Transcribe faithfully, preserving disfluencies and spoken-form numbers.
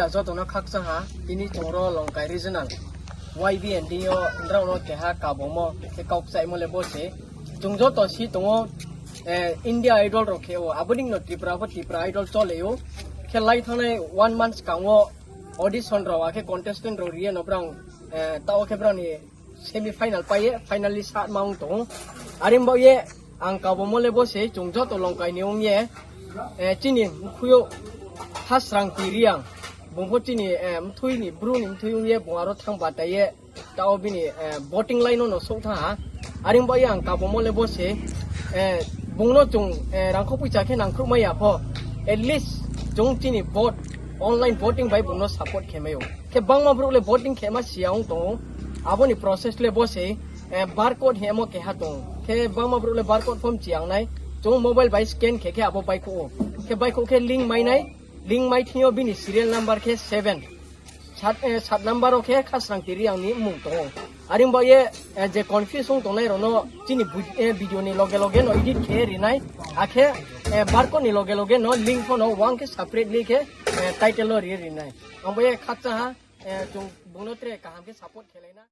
Joto no khakchang ha, tini chung ro Longkai regional Y B N D yo nrao no keha kabomo khe kau kchaimo le bo se. Chung joto si tong ou, India Idol rao khe ou, abo ni no Tripura pho Tripura Idol chole ou. Khe lai thanngnai one month skang wo audition rao akhe contestant rao ri ye no brang, taoh khe brang ni semi final pai ye finally satma ong tong ou. Are baoh ye ang kabomo le bo se, chung joto Longkai ni ong ye, chini mkhui yo Khasrangti Reang, bung pho chini mthui ni, Bru ni mthui ong ye bung aro thanng batai ye, taoh bini voting line no no souh thanng ha. Are baoh ye ang kabomo le bo se, bung no chung rangkho poicha khe nangkhruh mai ya pho, at least chung chini vote, online voting bai bung no support khe mai ou. Khe bangma brouh le voting khe ma si ya ong tong ou. Abo ni process le bo se, barcode hingmo keha tong ou. Khe bangma brouh le barcode pho mchi ya ong nai. Chung mobile bai scan khe khe abo baihkhouh ou. Khe baihkhouh khe link mai nai. Link mai thing yo bini serial number khe seven. Sat number wo khe Khasrangti Reang ni mmung tong ou. Are baoh ye, je confuse ong tongnai rao no chini video ni loge loge no edit khe ri nai. Akhe barcode ni loge loge no link pho no wang khe separately khe title wo ri ri nai. Ang bo ye khakchang ha, chung bung no tre kaham khe support khe lai na.